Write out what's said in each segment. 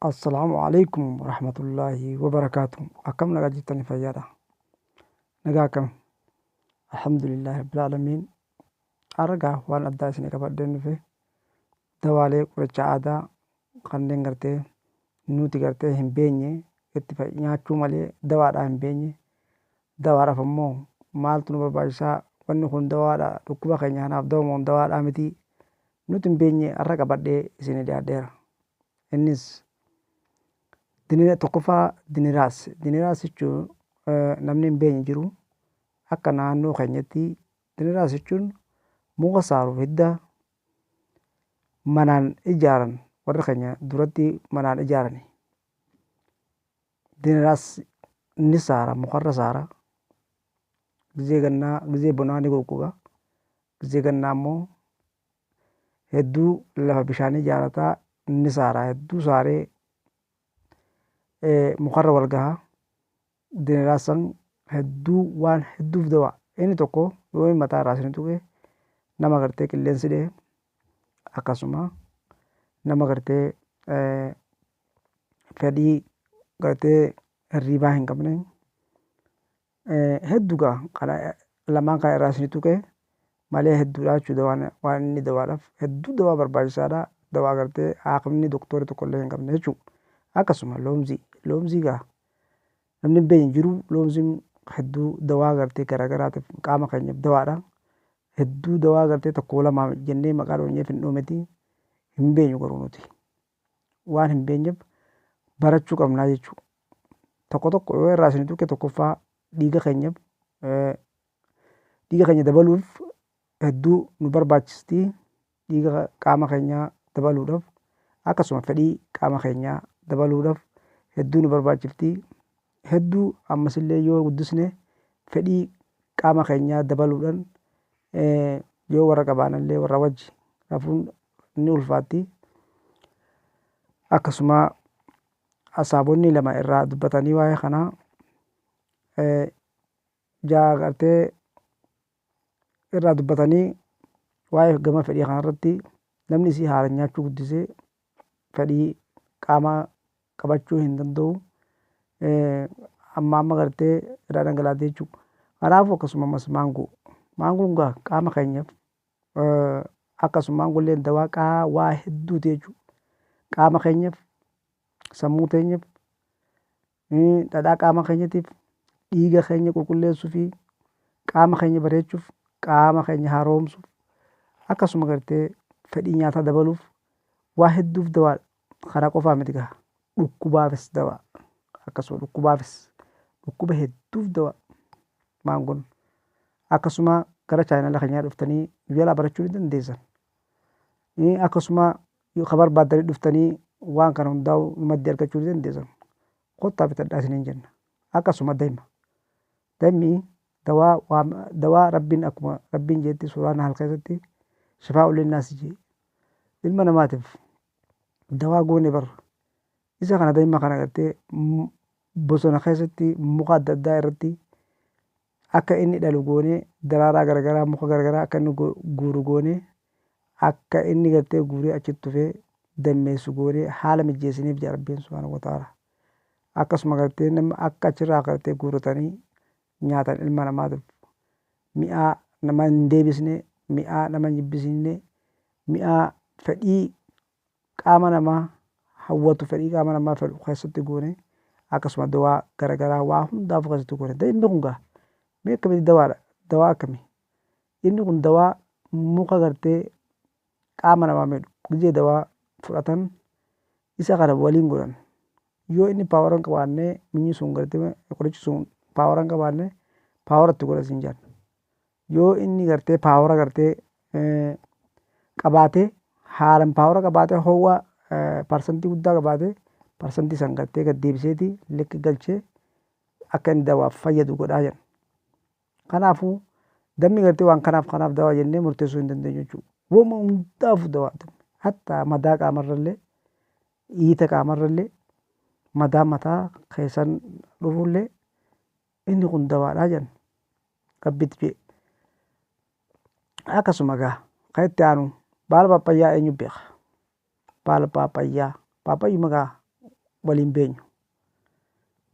Assalaamu alaikum warahmatullaahi wabarakaatu. Akkam nagaa jirtanii, fayyaadha? Nagaa akkam? Alhamdulillaahi rabbil aalamiin. Har'a waan addaa isinii qabadheen dhufe, dawaalee qoricha aadaa kanneen gartee nuti gartee hin beenye, itti nyaachuu malee dawaadhaa hin beenye. Dawaadhaaf ammoo maaltu nu barbaachisaa? Wanni kun dawaadha, dhukkuba keenya kanaaf dawamoo dawaadhaa miti, nuti hin beenye har'a qabadhee isinii dhiyaadheera. Innis tokkoffaa diniraas. Diniraas jechuun namni hin beenye jiru. Akka naannoo keenyatti diniraas jechuun muka saaruuf hidda manaan ijaaran, warri keenya duratti manaan ijaarani. Diniraas ni saara, mukarra saara. Gizee gannaa, gizee bonaa ni goggoga. Gizee gannaa immoo hedduu lafa bishaanii ijaarataa ni saara. Hedduu saaree mukarra wal gaha. Diniraas san hedduu waan hedduuf dawaa. Inni tokko yoo mataa irraa isin tuqe nama gartee qilleensi dhee, akkasuma nama gartee fedhii gartee hirribaa hin qabne hedduu gaa kana lamaan kana irraa isin tuqe malee hedduudha jechuudha. Waan inni dawaadhaaf hedduu dawaa barbaachisaadha. Dawaa gartee haakimni doktorri tokkollee hin qabne jechuudha. Akkasuma loomzii, loomzii gaa namni hin beekne jiru. Loomziin hedduu dawaa gartee garaagaraatiif qaama keenyaaf dawaadha. Hedduu dawaa gartee tokko lama jennee maqaa dhoonyeef hin dhoometi, hin beenyu garuu nuti. Waan hin beenyeef barachuu qabnaa jechuudha. Tokko tokko yoo irraa isin tuqe, tokkoffaa dhiiga keenyaaf, dhiiga keenya dabaluuf hedduu nu barbaachisti. Dhiiga qaama keenyaa dabaluudhaaf, akkasuma fedhii qaama keenyaa dabaluudhaaf hedduu nu barbaachifti. Hedduu ammasillee yoo guddisne fedhii qaama keenyaa dabaluudhaan yoo warra qabaanallee warra wajji rafuun ni ulfaatti. Akkasuma asaabonni lama irraa dubbatanii waa'ee kanaa jaa gartee irraa dubbatanii waa'ee gama fedhii kanarratti namni isii haala nyaachuu guddisee fedhii qaamaa qabachuu hin danda'u. Amma amma gartee irraa dhangalaatee jechuudha. Kanaafuu akkasuma ammas maangoo. Maangoon gaa qaama keenyaaf akkasuma maangoolleen dawaa waa hedduuti jechuudha. Qaama keenyaaf, sammuu teenyaaf, dhadhaa qaama keenyatiif, dhiiga keenya qulqulleessuu fi qaama keenya bareechuuf, qaama keenya haaromsuuf, akkasuma gartee fedhii nyaataa dabaluuf waa hedduuf dawaadha. Kana qofaa miti gaa, dhukkubaafis dawaa. Akkasuma dhukkubaafis, dhukkuba hedduuf dawaa maangoon. Akkasuma gara chaayinala keenyaa dhuftanii nu jalaa barachuu ni dandeessan. Akkasuma ka barbaaddanii dhuftanii waan kana hundaa'u maddii argachuu ni dandeessan. Kottaa bitadhaa isiniin jenna. Akkasuma damma. Dammi dawaa, dawaa rabbiin akkuma rabbiin jeetti suuraa Nahl keessatti شفاء للناس jee ilma namaatiif dawaa goone bar. Isa kana damma kana gartee bosona keessatti muka adda addaa irratti akka inni dhalu goonee, daraaraa garagaraa muka garagaraa akka inni guuru goonee, akka inni gartee guuree achitti dhufee dammeessu goonee haala mijeessiniif jira rabbiin subhaanahu wa ta'ala. Akkasuma gartee nama akka achirraa gartee guuratanii nyaatan ilma namaatiif mi'aa nama hin deebisne, mi'aa nama hin jibbisiisne, mi'aa fedhii qaama namaa hawwatu, fedhii qaama namaa fedhu keessatti goone, akkasuma dawaa garagaraa waa hundaafuu keessatti goone. Dammi kun gaa mee akkamitti dawaadha? Dawaa akkamii? Inni kun dawaa muka gartee qaama namaa miidhu. Gizee dawaa fudhatan isa kana waliin godhan. Yoo inni power hin qabaanne, minyi sun gartee qorichi sun power hin qabaanne, power itti godha siin jedhan. Yoo inni gartee power gartee qabaatee, haalaan power qabaatee, ho'a parsantii guddaa qabaatee, parsantii san gartee gad deebiseeti likki galchee akka inni dawaaf fayyadu godhaa jedhan. Kanaafuu dammi gartee waan kanaaf kanaaf dawaa jennee murteessuu hin dandeenyu jechuudha. Wama hundaafuu dawaa. Hatta madaa qaamarrallee, iita qaamarrallee, madaa mataa keessan dhufullee inni kun dawaadhaa jedhan. Rabbitti jee. Akkasuma gaa kan itti aanu baala paappaayyaa eenyu beeka? Baala paappaayyaa, paappayyuma gaa waliin beenyu.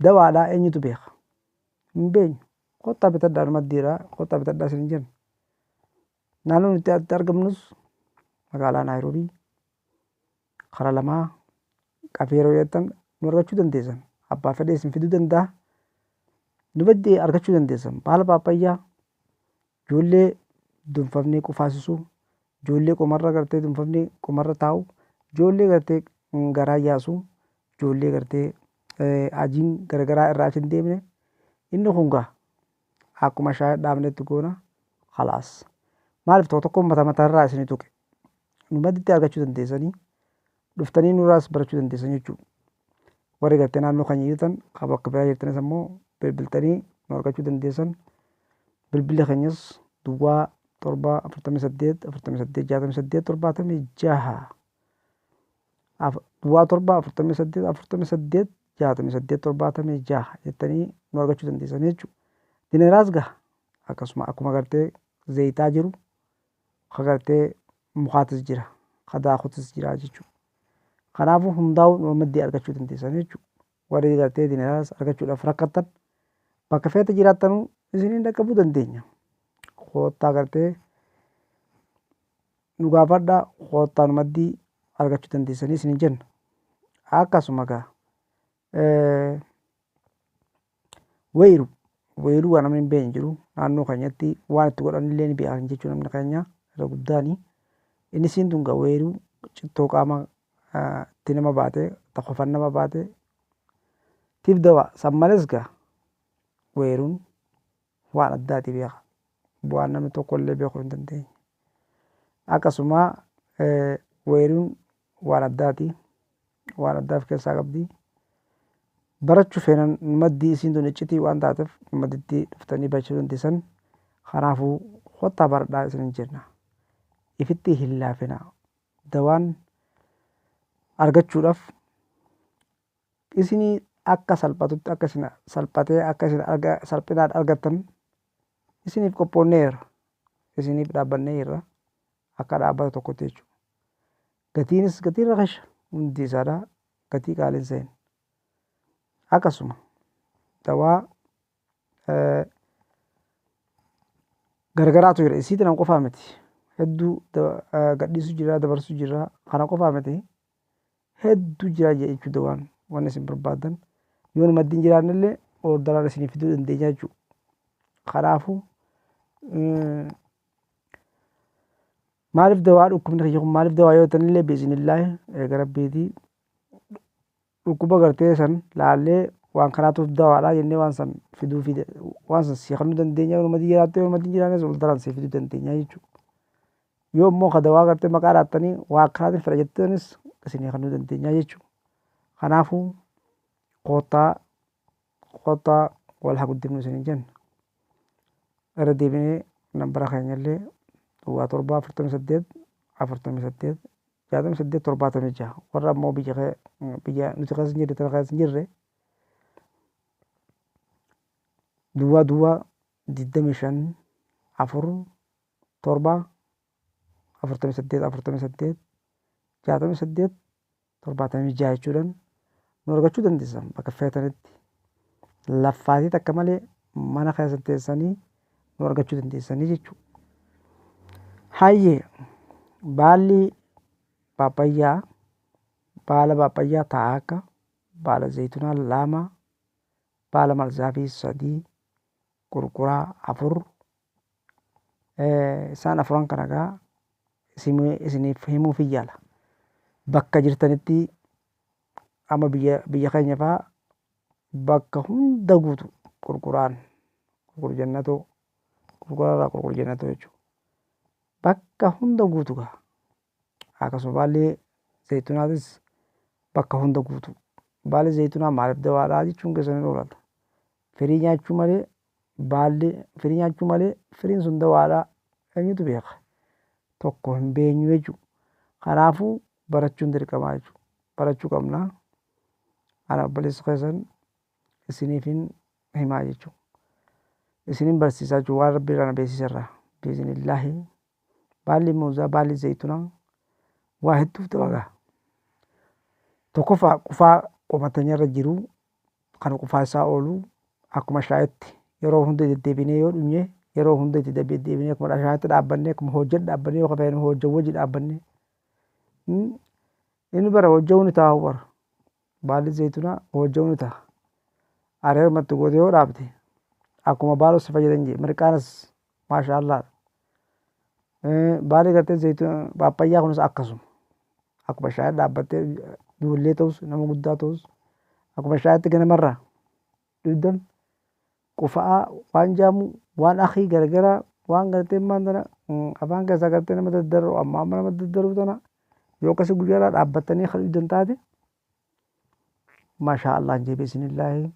Dawaadhaa eenyutu beeka? Hin beenyu. Kottaa bitadhaa nu maddiidhaa kottaa bitadhaa isin jenna. Naannoo nuti itti argamnus magaalaa Naayiroobii karaa lamaa qafeeroo jettan nu argachuu dandeessan. Abbaa fedhe isin fiduu danda'a. Nu baddee argachuu dandeessan. Baala paappaayyaa ijoollee dunfafnee qufaasisuu, ijoollee qomarra gartee dunfafnee qomarra taa'u, ijoollee gartee garaa yaasu, ijoollee gartee ajiin garagaraa irraa achi hin deemne inni kun gaa akkuma shaayii dhaabnetti goona khalaas. Maaliif tokko tokkoon mataa mataarraa isinii tuqe. Nu madditti argachuu dandeessanii dhuftanii nurraas barachuu dandeessan jechuudha. Warri gartee naannoo keenya jirtan kan bakka biraa jirtanis ammoo bilbiltanii nu argachuu dandeessan. Bilbilli keenyas duwwaa 7 48 48 68 76 duwwaa 7 48 48 68 76 jettanii nu argachuu dandeessan jechuudha. Dineraas gaha akkasuma akkuma gartee zayitaa jiru ka gartee mukaatis jira ka daakutis jira jechuudha. Kanaafuu hundaa'uu nu maddii argachuu dandeessan jechuudha. Warri gartee dineraas argachuudhaaf rakkattan bakka feete jiraattanuu isiniin dhaqqabuu dandeenya. Koottaa gartee nu gaafadhaa koottaa nu maddii argachuu dandeessanii isiniin jenna. Akkasuma gaa weeyiru weeyiruu waan namni hin beekne jiru naannoo keenyatti waan itti godhan illee ni beekan jechuudha namni keenya irra guddaani. Inni siin tun gaa weeyiruu cittoo qaama itti nama baate qofan nama baate tiif dawa san malees gaa weeyiruun waan addaati beeka. Bu'aan namni tokko illee beekuu hin dandeenye. Akkasuma weeyiruun waan addaati. Waan addaa of keessaa qabdi. Barachuu feenan maddii isiin tun iccitii waan taateef madditti dhuftanii barachuu dandeessan. Kanaafuu kottaa baradhaa isiniin jenna. Ifitti hin laafinaa. Dawaan argachuudhaaf isinii akka salphatutti akka isin salphatee akka isin salphinaan argattan isiniif qophoonneerra. Isiniif dhaabbanneerra akka dhaabbata tokkotti jechuudha. Gatiinis gatii rakasha hundi isaadha gatii qaaliin seen. Akkasuma dawaa gargaraatu jira. Isii tana qofaa miti. Hedduu gadhiisu jira dabarsu jira kana qofaa miti. Hedduu jira jechuu dawaan waan isin barbaadan. Yoo nu maddiin jiraannillee ordaraan isinii fiduu dandeenya jechuudha. Kanaafuu maaliif dawaa dhukkubni kiyya kun maaliif dawaa yoo ta'anillee biizinillaahi eega rabbiitii dhukkuba gartee san laallee waan kanaatuuf dawaadha jennee waan san fiduu fi waan san sii kennuu dandeenya yoo madii jiraatte yoo madii jiraannes ol daraan sii fiduu dandeenya jechuudha. Yoo immoo ka dawaa gartee maqaa dhaattanii waa akkanaatiin fedha jettanis isinii kennuu dandeenya jechuudha. Kanaafuu koottaa koottaa wal haa guddifnu isiniin jenna. Irra deebinee nambara keenyallee duwwaa 7 48 48 68 76 warra ammoo biyya biyya nuti keessa hin jirre tana keessa hin jirre duwwaa duwwaa 25 4 7 48 48 68 76 jechuudhaan nu argachuu dandeessan bakka feetanitti. Laffaatii takka malee mana keessa teessanii nu argachuu dandeessanii jechuudha. Hayyee baalli paappaayyaa baala paappaayyaa ta'a baala zayituunaa 2 baala marzaafii 3 qurquraa 4 isaan afuran kana gaa isiniif himuuf yaala. Bakka jirtanitti amma biyya keenya fa'aa bakka hunda guutu qurquraan qurqur jannatoo qurquraarraa qurqur jannatoo jechuudha. Bakka hunda guutu gaa. Akkasuma baalli zayituunaatis bakka hunda guutu. Baalli zayituunaa maaliif dawaadhaa jechuun keessan hin oolata. Firii nyaachuu malee baalli firii nyaachuu malee firiin sun dawaadhaa eenyutu beeka? Tokko hin beenyu jechuudha. Kanaafuu barachuun dirqamaa jechuudha. Barachuu qabna. Ana obboleessa keessan isiniifin himaa jechuudha. Isinin barsiisaa jechuudha waan rabbi irraa na beeksiserraa. Biizinillaahi baalli muuzaa baalli zayituunaa waa hedduuf dawaa. Tokkoffaa qufaa Qoma teenyarra jiru kan qufaasaa oolu akkuma shaayitti yeroo hunda deddeebinee yoo dhunye, yeroo hunda itti deddeebinee akkuma shaayitti dhaabbannee, akkuma hojjedhu dhaabbannee, yoo kafeen hojja wajji dhaabbannee inni bara hojja'uu ni taa'u. Bara baalli zaytunaa hojja'uu ni ta'a. Areerumatti gootee yoo dhaabde akkuma baala si fayyadan jee. Mirqaanas maasha Allah. Baalli gartee zayituun paappayyaa kunis akkasuma akkuma shaayii dhaabbattee, ijoollee ta'us nama guddaa ta'us, akkuma shaayitti ganamarraa dhugdan, qufa'aa waan jaamu, waan akii garagaraa, waan gartee maan tana afaan keessaa gartee nama daddarbu, amma amma nama daddarbu tana yoo akkasii guyyaarraa dhaabbattanii kan dhugdan taate, maashaa Allah jee, biiznillaahi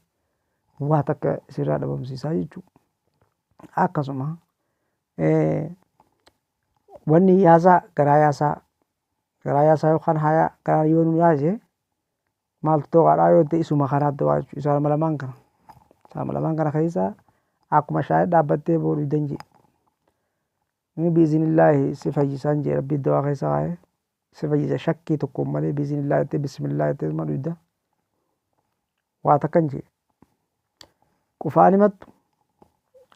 waa takka isirraa dhabamsiisaa jechuudha. Akkasuma wanni yaasaa garaa yaasaa, garaa yaasaa yookaan hayaa garaa yoo nu yaase maaltu ta'uudhaa yoo ta'e, isuma karaa ta'aa jechuudha. Isaanuma lamaan kana. Isaanuma lamaan kana keessaa akkuma shaayii dhaabbattee booduu danjee. Inni biiznillaahi si fayyisaan jee. Rabbii dawaa keessa kaa'ee si fayyisa shakkii tokkoon malee. Biiznillaahi jettee, bismillaa jettee ma dhugda, waa takkan jee. Qufaan himattu,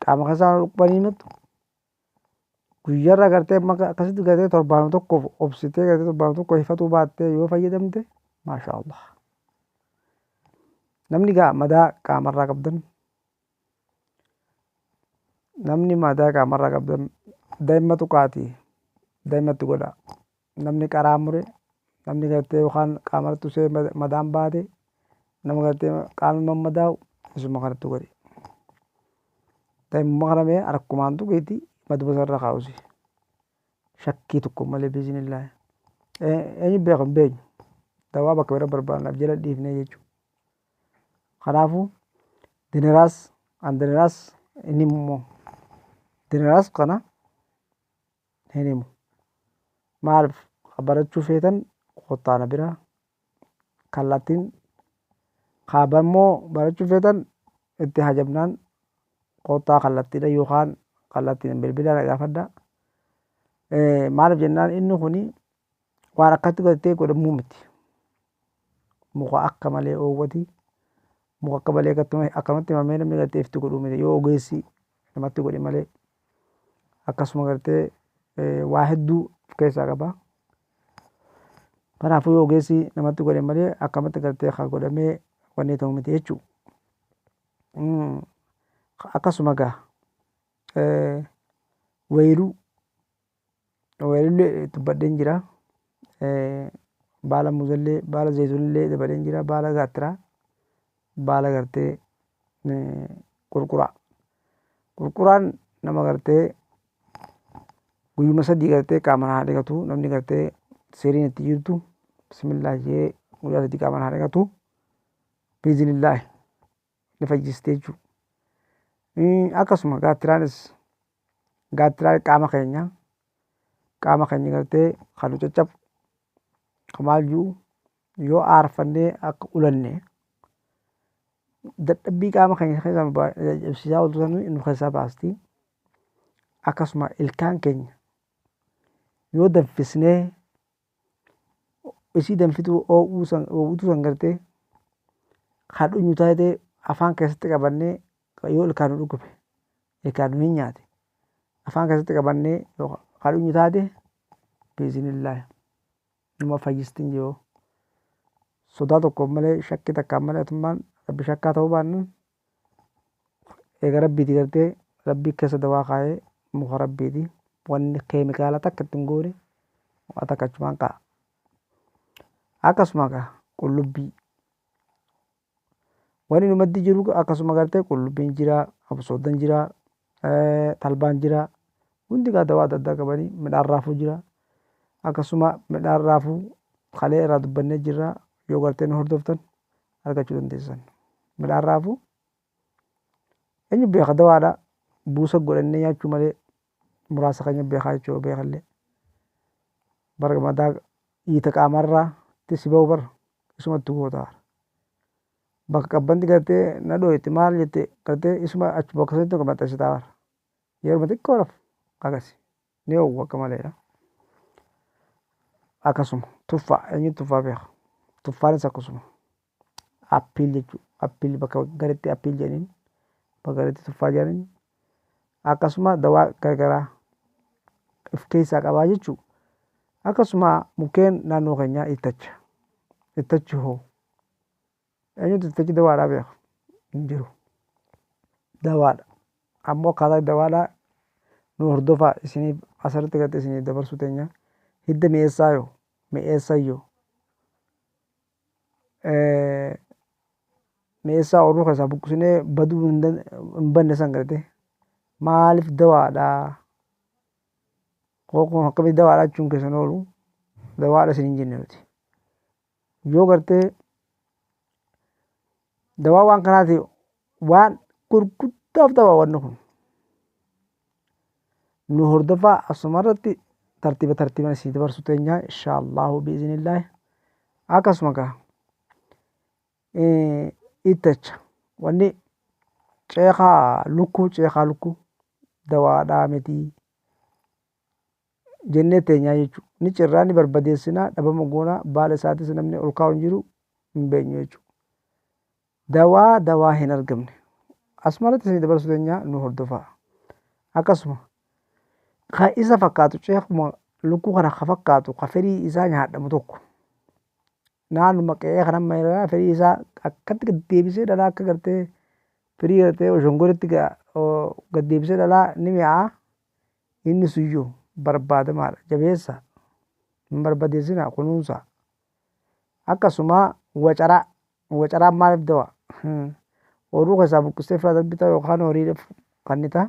qaama keessaa dhukkubanii himattu, guyyaarraa gartee akkasitti gartee torbaan tokkoof obsitee, gartee torbaan tokko hifatuu baattee yoo fayyadamte, maasha Allah. Namni gaa madaa qaamarraa qabdan, namni madaa qaamarraa qabdan daa'ima tuqaatii daa'imatti godha. Namni qaraa mure, namni gartee yookaan qaamarratti usee madaan baate, nama gartee qaamni mammadaa'u isuma kanatti godhe. Daa'imuma kana mee harkumaan tuqiitii maduma sarara kaa'usi. Shakkii tokko malee, biiznillaahi. Eenyu beeku hin beeknu. Dawaa bakka bira barbaannaaf jala dhiifnee jechuudha. Kanaafuu diniraas an diniraas inni immoo diniraas kana hin himu. Maaliif barachuu feetan kottaa na bira kallattiin, kaaba immoo barachuu feetan itti hajamnaan kottaa kallattiidha yookaan kallattiin bilbila na gaafadha. Maaliif jennaan, inni kuni waan akkatti godhatee godhamuu miti. Muka akka malee oowwati. Muka akka malee akkanumatti himamee namni gartee ifti godhuu miti yoo ogeessi namatti godhe malee. Akkasuma gartee waa hedduu of keessaa qaba. Kanaafuu yoo ogeessi namatti godhe malee akkamatti gartee haa godhamee wanni ta'u miti jechuudha. Akkasuma gaa weeluu weelullee dubbadheen jira. Baala muuzallee, baala zayituunillee dabaleen jira. Baala gaattiraa, baala gartee qurquraa. Qurquraan nama gartee guyyuma 3 gartee qaama haa dhiqatu. Namni gartee seeriin itti jirtu bismillah jee guyyaa 3 qaama haa dhiqatu, biiznillaahi ni fayyiste jechuudha. Akkasuma gaattiraanis, gaattiraan qaama keenya, qaama keenya gartee kan nu caccabu maal jiru yoo aarfannee akka ulanne, dadhabbii qaama keenya keessaa dadhabsiisaa ooltu sana nu keessaa baasti. Akkasuma ilkaan keenya yoo danfisnee isii danfituu oo'uutu san gartee kan dhunyu taatee afaan keessatti qabannee, yoo ilkaan nu dhukkube, ilkaan nu hin nyaate, afaan keessatti qabannee kan dhunyu taate, biiznillaahi numa fayyistiin yoo sodaa tokko malee, shakkii takkaan malee, atummaan rabbi shakkaa ta'uu baannan, eega rabbiiti gartee rabbii keessa dawaa kaayee, muka rabbiiti, wanni keemikaala takka ittiin goone waa takka achumaan ka'a. Akkasuma gaa qullubbii wanni nu maddi jiru, akkasuma gartee qullubbiin jira, absoodan jira, talbaan jira, hundi gaa dawaa adda addaa qabanii, midhaan raafuu jira. Akkasuma midhaan raafuu kalee irraa dubbannee jirra, yoo gartee nu hordoftan argachuu dandeessan. Midhaan raafuu eenyu beeka? Dawaadha. Buusa godhannee nyaachuu malee muraasa keenya beekaa jechuudha. Beekallee bara madaa dhiita qaamarraa itti si ba'u bara isumatti gootaa. Bakka qabbanti gartee na dhooyte maal jette, gartee isuma achi bakka sanitti maxxansitaa bara. Yeroo xiqqoodhaaf akkasi ni oowwa akka maleedha. Akkasuma tuffaa, eenyu tuffaa beeka? Tuffaanis akkasuma. Apple jechuudha. Apple bakka garitti apple jedhaniin, bakka garitti tuffaa jedhaniin, akkasuma dawaa garagaraa of keessaa qabaa jechuudha. Akkasuma mukkeen naannoo keenyaa ittacha. Ittachi hoo eenyutu ittachi dawaadhaa beeka? Hin jiru. Dawaadha. Ammoo akkaataa dawaadhaa nu hordofaa, isiniif asirratti gartee isiniif dabarsuu teenya. Hidda mi'eessaa yoo mi'eessayyoo mi'eessaa ooluu keessaa buqqisnee baduu hin banne san gartee maaliif dawaadhaa? Kun akkamitti dawaadhaa jechuun keessan oolu, dawaadha isin hin jenne nuti. Yoo gartee dawaa waan kanaati, waan gurguddaaf dawaa wanni kun. Nu hordofaa, asuma irratti tartiiba tartiiban isin dabarsu teenya inshaallahu biiznillaahi. Akkasuma gaa ittacha wanni ceekaa lukkuu, ceekaa lukkuu dawaadhaa miti jennee teenyaa jechuudha. Ni cirraa, ni barbadeessinaa, dhabama goonaa, baala isaatis namni ol kaa'u hin jiru, hin beenyu jechuudha. Dawaa dawaa hin argamne. Asuma irratti isin dabarsu teenyaa, nu hordofaa. Akkasuma ka isa fakkaatu, ceekuma lukkuu kana ka fakkaatu, ka firii isaa nyaadhamu tokko naannuma qe'ee kana maraa firii isaa akkatti gad deebisee dhalaa, akka gartee firii gartee shongoritti gad deebisee dhalaa ni mi'aa. Inni suyyuu barbaadamaadha, jabeessa, hin barbadeessinaa, kunuunsa. Akkasuma wacaraa, wacaraan maaliif dawa? Ooluu keessaa buqqistee firaa darbita yookaan horiidhaaf kennita,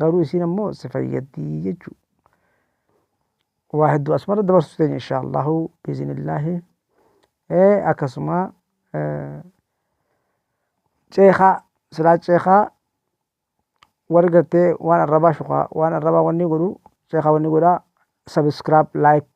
garuu isiin ammoo si fayyaddi jechuudha. Waa hedduu asumarra dabarsuu teenya inshaallahu biiznillaahi. Akkasuma ceekaa silaa ceekaa warri gartee waan arrabaa shuqaa, waan arrabaa wanni godhu, ceekaa wanni godhaa. Subscribe, like.